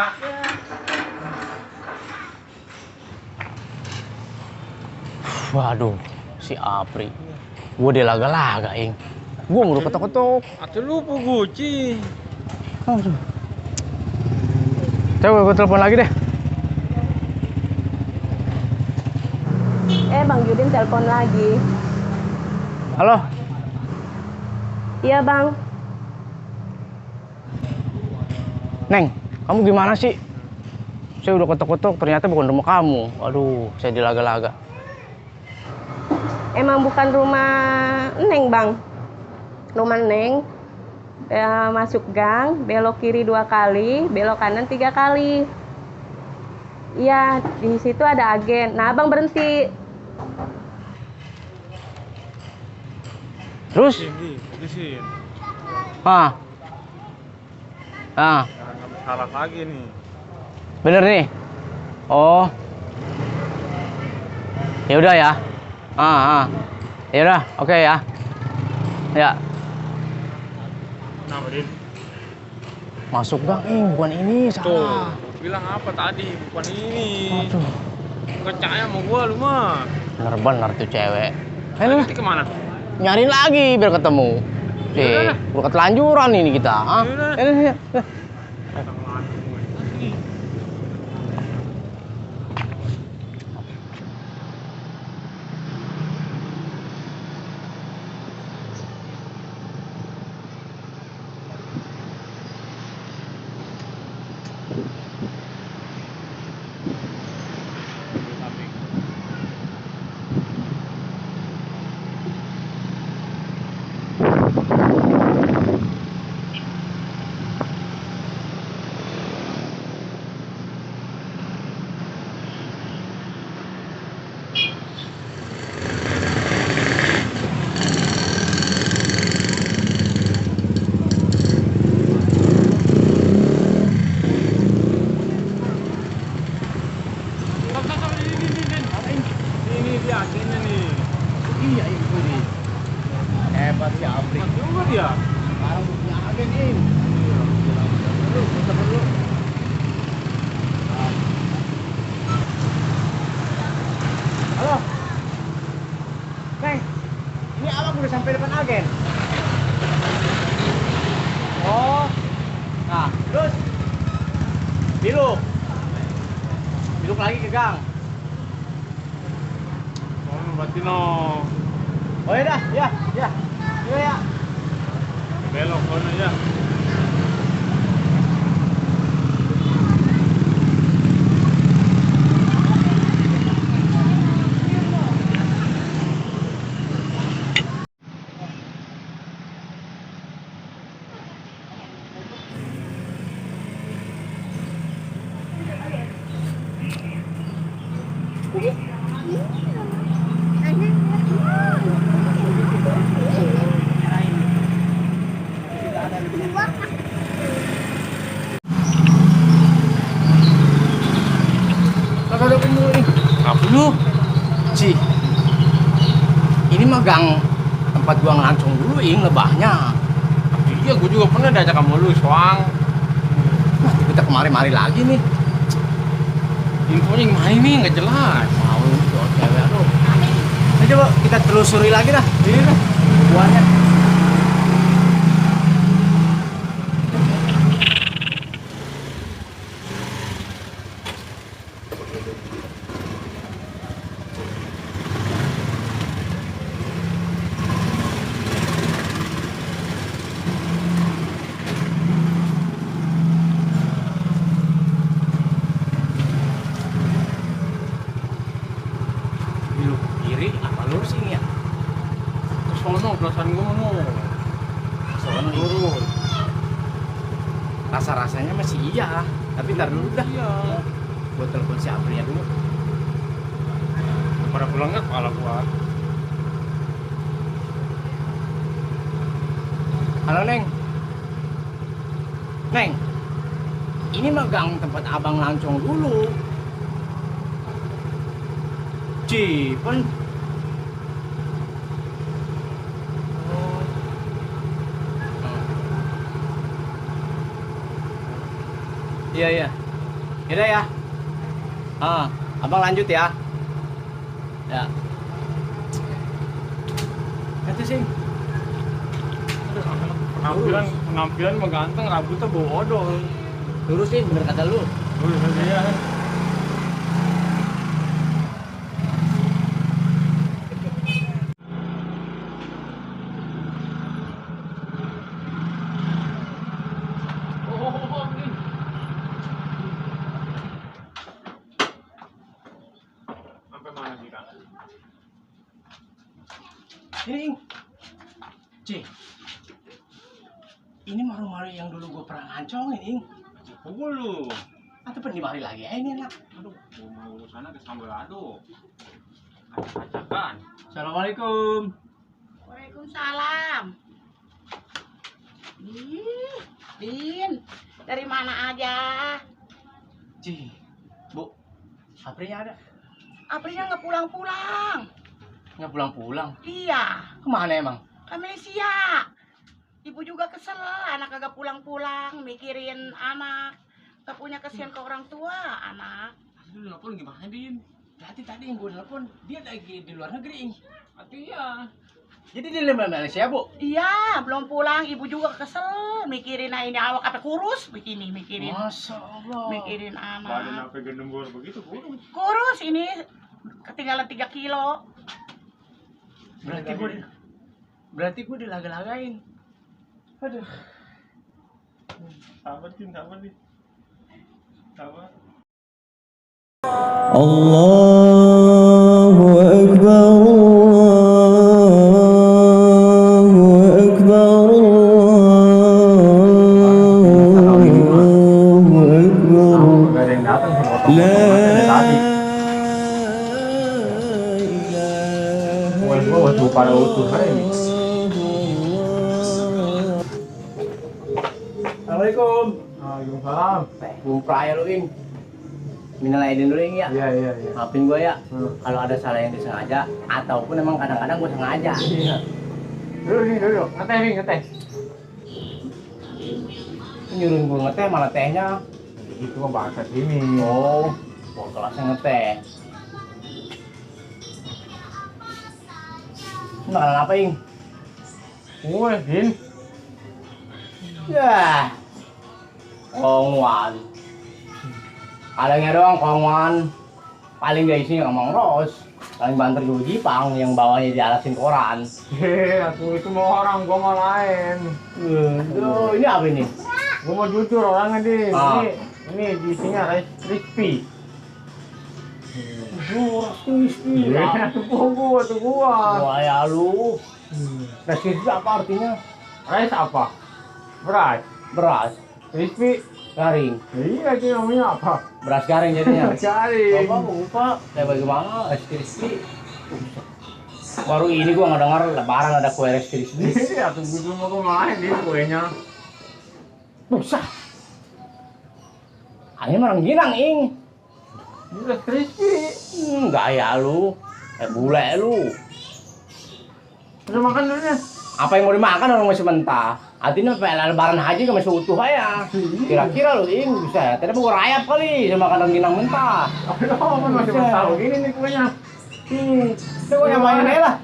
S2: Waduh, si Apri. Gue dia laga-laga, Ing. Gue udah ketok-ketok.
S4: Atuh lupa Guci.
S2: Aduh. Coba gue telepon lagi deh.
S6: Bang Judin telepon lagi.
S2: Halo.
S6: Iya, Bang.
S2: Neng, kamu gimana sih? Saya udah ketok-ketok, ternyata bukan rumah kamu. Aduh, saya dilaga-laga.
S6: Emang bukan rumah Neng, Bang. Rumah Neng, masuk gang, belok kiri 2 kali, belok kanan 3 kali. Iya, di situ ada agen. Nah, Abang berhenti.
S2: Terus?
S4: Sini, habisin.
S2: Ah.
S4: Jangan sampai salah lagi nih.
S2: Bener nih. Oh. Ya udah ya. Ya udah, oke ya. Ya.
S4: Kenapa, Din?
S2: Masuk gang, bukan ini, salah.
S4: bilang apa tadi? Bukan ini.
S2: Aduh,
S4: Percaya sama gua lu mah.
S2: bener-bener tuh cewek. Ayo
S4: Nanti kemana?
S2: nyariin lagi biar ketemu.
S4: Yaudah.
S2: Udah ketelanjuran ini kita. Ah.
S4: Yaudah.
S2: Ayo.
S4: Ini dia akhirnya nih.
S2: Iya itu nih. Hebat si Apri.
S4: Mas juga dia.
S2: Sekarang punya agen ini. Halo. Neng, ini abang udah sampai depan agen. Oh. Nah, terus biluk. Biluk lagi ke gang.
S4: Oh, berarti no.
S2: Oh ya dah, ya. Ya.
S4: Belok kono aja.
S2: Kagak ada kumpul nih.
S4: Apa lu?
S2: Ci, ini mah gang tempat gua ngelancong dulu, lebahnya.
S4: Iya, gua juga pernah diajak sama lu, Soang.
S2: Nah, kita kemari-mari lagi nih.
S4: Infonya gimana nih? Nggak jelas.
S2: Mau tuh cewek, aduh. Nah, coba kita telusuri lagi dah. Ini dah, buahnya. Belok kiri apa lurus ini ya?
S4: Ke sono, belasan gua mau.
S2: Soalnya lurus. Rasa-rasanya masih iya, tapi ntar dulu dah.
S4: Iya.
S2: Gua telepon si Apria dulu.
S4: Pada pulangnya kepala gua.
S2: Halo Neng. Neng, ini mah gang tempat abang lancong dulu. Cipen. Iya. Yaudah ya. Abang lanjut ya. Ya. Itu sih.
S4: Penampilan mah ganteng, rambutnya bau odol.
S2: Lurusin bener kata lu.
S4: Lurus aja ya. Sampai mana kita?
S2: Ini, Ci. Ini maru-maru yang dulu gue pernah ngancongin, Ing.
S4: Pukul lu.
S2: Atau pernah dimari lagi, ini enak.
S4: Aduh, gua mau sana ke Sambalado. Acak-acakan.
S2: Assalamualaikum.
S3: Waalaikumsalam. Din, dari mana aja?
S2: Ci, Bu, Aprinya ada?
S3: Aprinya nggak pulang-pulang.
S2: Nggak pulang-pulang?
S3: Iya,
S2: Kemana emang?
S3: ke Malaysia. Ibu juga kesel, anak kagak pulang-pulang, mikirin anak. Tak punya kasihan ke orang tua, anak.
S2: Lu nelfon gimana, Din? Berarti tadi yang gue nelfon, dia lagi di luar negeri, Ing.
S4: Iya.
S2: Jadi dia di Malaysia, Bu?
S3: Iya, belum pulang. Ibu juga kesel. Mikirin ini awak apa kurus begini, mikirin.
S2: Masya Allah.
S3: Mikirin
S4: Badan
S3: anak.
S4: apa gendembur begitu kurus.
S3: Kurus ini ketinggalan 3 kilo.
S2: Berarti gue dilaga-lagain. Aduh.
S4: Sabar nih. Sabar.
S9: Allahu Akbar, Allahu Akbar, Allahu Akbar.
S4: Gak ada yang datang sih.
S9: La
S4: Tadi.
S9: ilaha
S4: Gue waktu pada utuh ini.
S2: Assalamualaikum.
S4: Waalaikumsalam.
S2: Bumpray lu, Ing. Minal aidin dulu, Ing, ya.
S4: Iya.
S2: Maafin gue ya. Kalau ada salah yang disengaja, ataupun emang kadang-kadang gue sengaja.
S4: Iya. Duduk. Ngeteh.
S2: Nyuruhin gue ngeteh, malah tehnya.
S4: Itu mah bahasa sini.
S2: Oh, kelasnya ngeteh. Makanan apa, Ing?
S4: Gue, Din.
S2: Ya, kongwan. Kalengnya doang kongwan. Paling gak isinya ngomong ros. Paling banter juga Jipang yang bawahnya dialasin koran.
S4: Aku itu mau orang, gua mau lain.
S2: Duh, ini apa ini?
S4: Gua mau jujur orangnya, Din.
S2: Ah.
S4: Ini isinya rice crispy.
S2: Crispy.
S4: Iya, itu gua.
S2: Wah ya lu. Crispy apa artinya?
S4: Rice apa? Beras.
S2: Beras.
S4: Crispy.
S2: Garing.
S4: Iya, itu namanya apa?
S2: Beras garing jadinya.
S4: Cari.
S2: Bapak lupa. Kayak bagaimana? Es crispy. Baru ini gua nggak dengar lebaran ada kue es crispy.
S4: Iya, tuh gua mau main di kuenya.
S2: Susah. Ini merengginang, Ing.
S4: Ini crispy.
S2: Gaya lu. Bule lu.
S4: Udah makan dulu ya.
S2: Apa yang mau dimakan orang masih mentah? Artinya lebaran haji kan masih utuh aja. Kira-kira lu, Ing, bisa ya? Tadi mau rayap kali sama makan rengginang mentah.
S4: Oh, kan masih mentah begini nih kuenya.
S2: Coba yang main aja lah.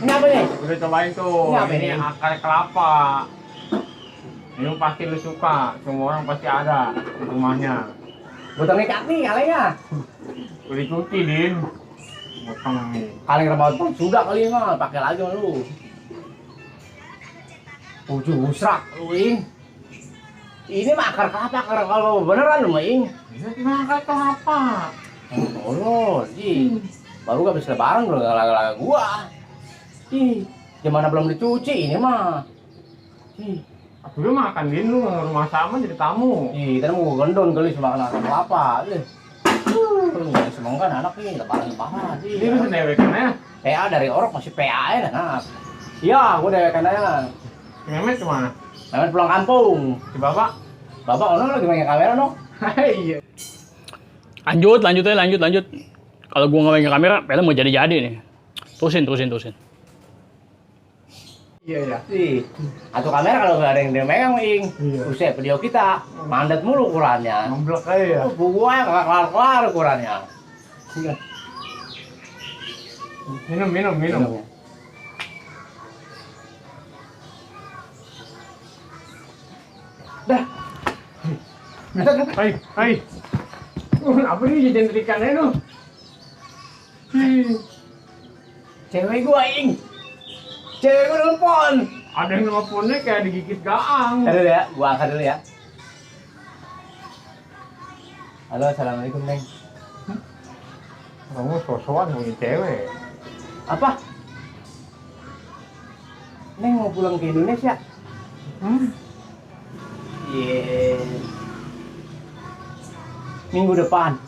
S2: Ini apa nih?
S4: Udah cobain tuh.
S2: Ini apa
S4: Ini
S2: ini?
S4: akar kelapa. Ini pasti lu suka. Semua orang pasti ada di rumahnya.
S2: Botol ikat nih kalengnya.
S4: Udah dicuci, Din. Potong nih.
S2: Kaleng remote sudah kali mah, pakai lagi sama lu. Ujung usrak lu, Ing. Ini mah akar kelapa, akar kalau beneran lu mah, Ing.
S4: Ini cuma akar kelapa.
S2: Oh, baru gak bisa lebaran udah laga-laga gua. Gimana belum dicuci ini mah.
S4: Aku udah makan, Din. Lu mau rumah sama jadi tamu.
S2: Tadi mau gendon kali sama akar kelapa. Lu nggak semangkan anak nih, lebaran.
S4: Ini lu sendewekan ya?
S2: PA dari orok masih PA ya, nah. Iya, gua dewekan aja.
S4: Si Mehmet kemana?
S2: Mehmet pulang kampung.
S4: Si Bapak?
S2: Bapak ono lagi main kamera no.
S4: Iya.
S8: Lanjut. Kalau gua nggak main kamera, film mau jadi nih. Terusin.
S4: Iya.
S2: Atau kamera kalau nggak ada yang dia megang, Ing. Buset, video kita mandat mulu ukurannya.
S4: Ngeblok aja ya?
S2: Gua ya nggak kelar ukurannya.
S4: Minum.
S2: Dah.
S4: Hai. Apa nih jajan ikannya lu?
S2: Cewek gua, Ing. Cewek gua nelfon.
S4: Ada yang nelfonnya kayak digigit gaang.
S2: Ntar dulu ya, gua angkat dulu ya. Halo, assalamualaikum, Neng.
S4: Kamu sosokan punya cewek.
S2: Apa? Neng mau pulang ke Indonesia? Iya. Minggu depan.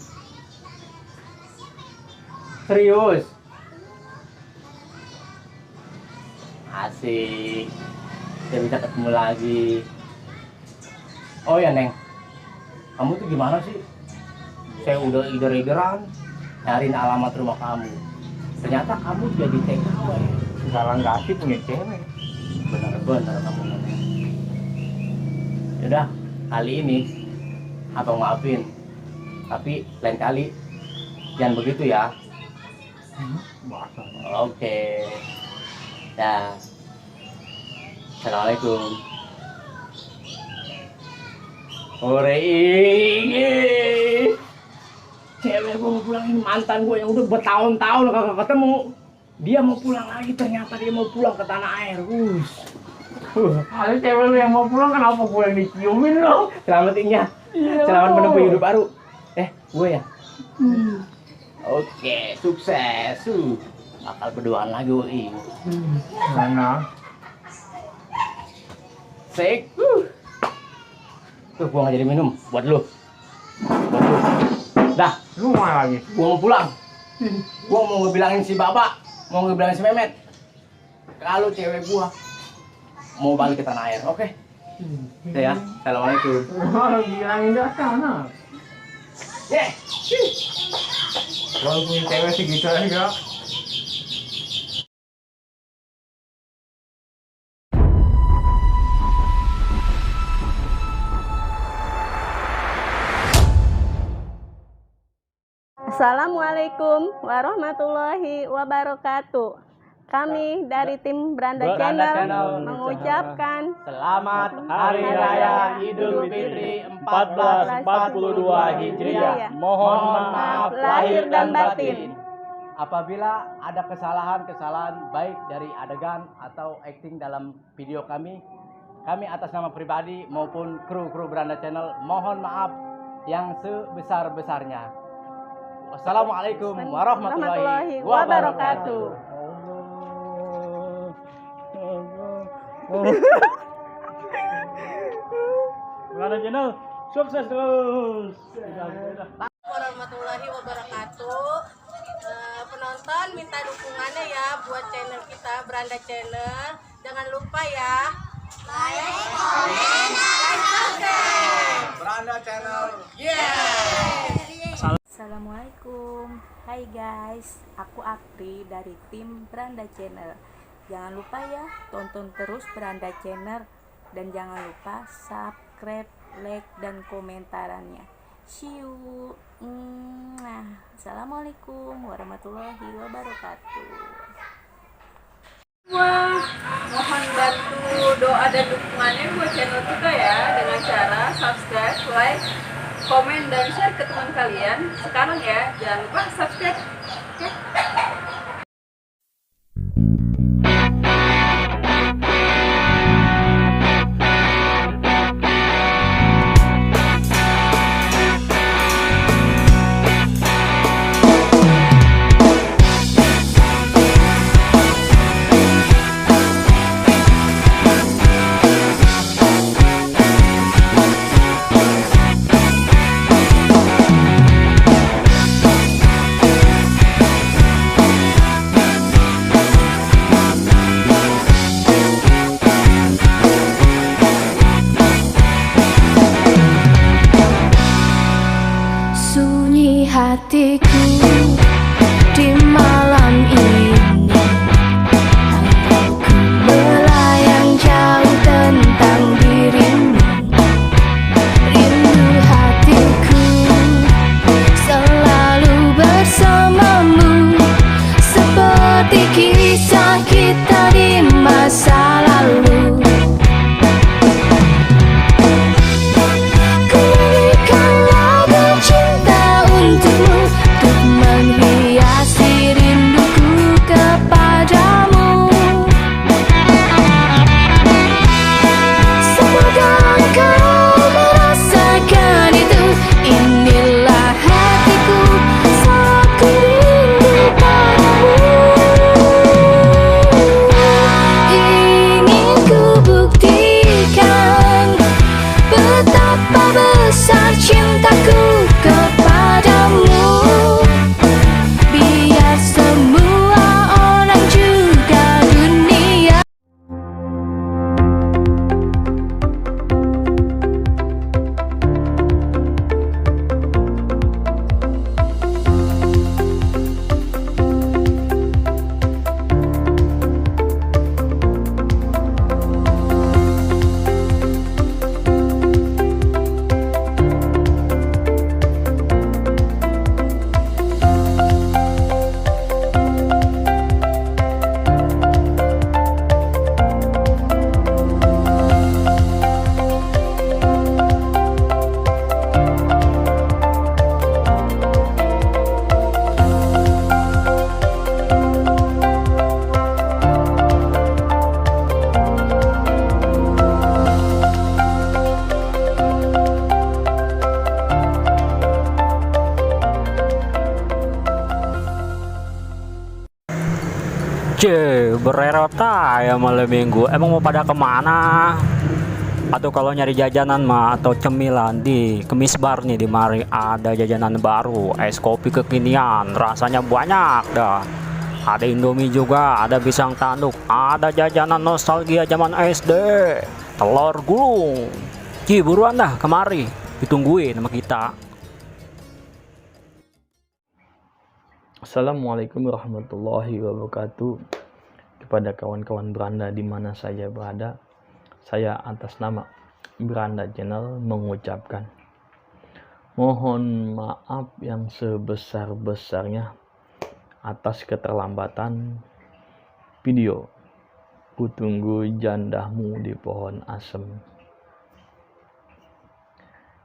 S2: Serius? Asik. Saya bisa ketemu lagi. Oh ya, Neng. Kamu tuh gimana sih? Saya udah ider-ideran nyariin alamat rumah kamu. Ternyata kamu jadi TKW.
S4: Galang kasih punya cewek.
S2: Bener-bener kamu, Neng. Yaudah, Kali ini abang maafin, tapi lain kali jangan begitu ya. Oke. Dah. Assalamualaikum. Ore ini cewek gue mau pulang, ini mantan gue yang udah bertahun-tahun kagak ketemu. Dia mau pulang lagi, ternyata dia mau pulang ke tanah air. Ada cewek lu yang mau pulang, kenapa gue yang diciumin lo? Selamatinnya. Selamat menempuh hidup baru. Gue ya? Oke, sukses. Bakal berduaan lagi, Woi.
S4: Mana?
S2: Sek. Tuh, gua nggak jadi minum. Buat lu. Dah,
S4: Lu mana lagi?
S2: gua mau pulang. Gua mau ngebilangin si Bapak, mau ngebilangin si Memet. Kalau cewek gua mau balik ke tanah air, oke? Ya, assalamualaikum.
S4: Bilangin dia sana. Kalau punya cewek sih gitu aja.
S6: Assalamualaikum warahmatullahi wabarakatuh. Kami dari tim Beranda Channel mengucapkan
S2: Selamat Hari Raya Idul Fitri 1442 Hijriah. Mohon maaf lahir dan batin. Apabila ada kesalahan-kesalahan baik dari adegan atau akting dalam video kami atas nama pribadi maupun kru Beranda Channel mohon maaf yang sebesar-besarnya. Wassalamualaikum warahmatullahi wabarakatuh.
S4: Beranda Channel sukses terus.
S1: Warahmatullahi wabarakatuh. Penonton minta dukungannya ya buat channel kita Beranda Channel. Jangan lupa ya like, comment, dan subscribe.
S2: Beranda Channel.
S10: Assalamualaikum. Hai guys, aku Akri dari tim Beranda Channel. Jangan lupa ya tonton terus Beranda Channel dan jangan lupa subscribe, like dan komentarannya. See you. Assalamualaikum warahmatullahi wabarakatuh.
S6: Wah, mohon bantu doa dan dukungannya buat channel kita ya dengan cara subscribe, like, komen dan share ke teman kalian. Sekarang ya, jangan lupa subscribe. Oke?
S7: Sunyi hatiku di malam ini, ku melayang jauh tentang dirimu. Rindu hatiku selalu bersamamu, seperti kisah kita di masa lalu. Untukmu, untuk menghiasi rinduku
S11: Bererota ya malam minggu. Emang mau pada kemana? Atau kalau nyari jajanan mah atau cemilan di Kemis Bar nih, di mari ada jajanan baru, es kopi kekinian, rasanya banyak dah. Ada Indomie juga, ada pisang tanduk, ada jajanan nostalgia zaman SD, telur gulung. Buruan dah kemari, ditungguin sama kita.
S8: Assalamualaikum warahmatullahi wabarakatuh. Kepada kawan-kawan Beranda di mana saja berada, saya atas nama Beranda Channel mengucapkan mohon maaf yang sebesar-besarnya atas keterlambatan video Kutunggu Jandahmu di Pohon Asem.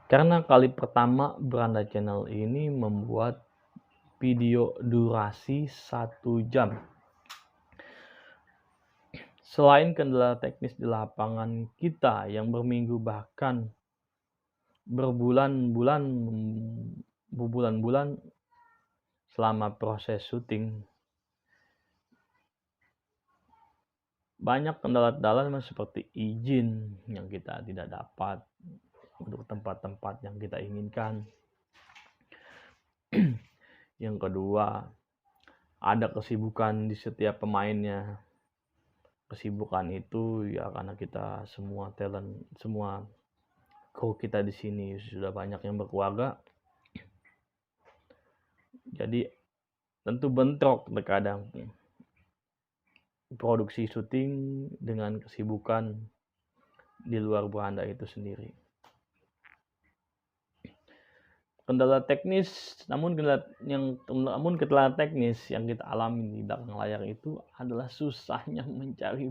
S8: Karena kali pertama Beranda Channel ini membuat video durasi 1 jam. Selain kendala teknis di lapangan kita yang berminggu bahkan berbulan-bulan selama proses syuting, banyak kendala-kendala seperti izin yang kita tidak dapat untuk tempat-tempat yang kita inginkan. Yang kedua, ada kesibukan di setiap pemainnya. Kesibukan itu ya karena kita semua talent, semua kru kita di sini sudah banyak yang berkeluarga. Jadi tentu bentrok terkadang produksi syuting dengan kesibukan di luar Beranda itu sendiri. Kendala teknis, namun kendala teknis yang kita alami di belakang layar itu adalah susahnya mencari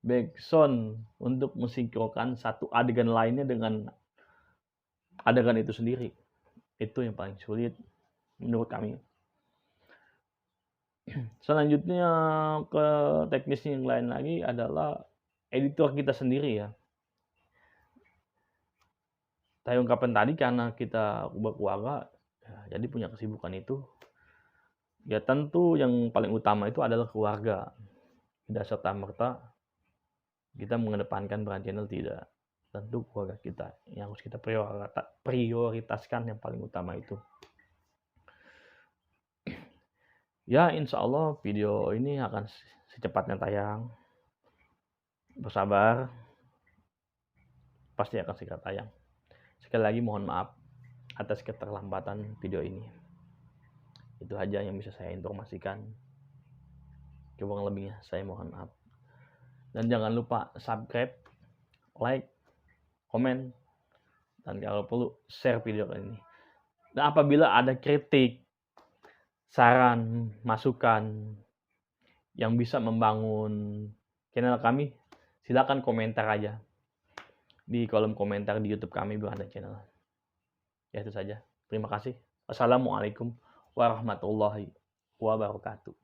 S8: backsound untuk mensinkronkan satu adegan lainnya dengan adegan itu sendiri. Itu yang paling sulit menurut kami. Selanjutnya ke teknisnya yang lain lagi adalah editor kita sendiri ya. Saya ungkapkan tadi karena kita berkeluarga, ya, jadi punya kesibukan itu. Ya tentu yang paling utama itu adalah keluarga. Tidak serta-merta kita mengedepankan Beranda Channel, tidak. Tentu keluarga kita yang harus kita prioritaskan, yang paling utama itu. Ya insya Allah video ini akan secepatnya tayang. Bersabar, pasti akan segera tayang. Sekali lagi mohon maaf atas keterlambatan video ini. Itu aja yang bisa saya informasikan. Kurang lebihnya saya mohon maaf. Dan jangan lupa subscribe, like, komen, dan kalau perlu share video ini. Dan apabila ada kritik, saran, masukan yang bisa membangun channel kami, silakan komentar aja di kolom komentar di YouTube kami Beranda Channel. Ya itu saja. Terima kasih. Wassalamualaikum warahmatullahi wabarakatuh.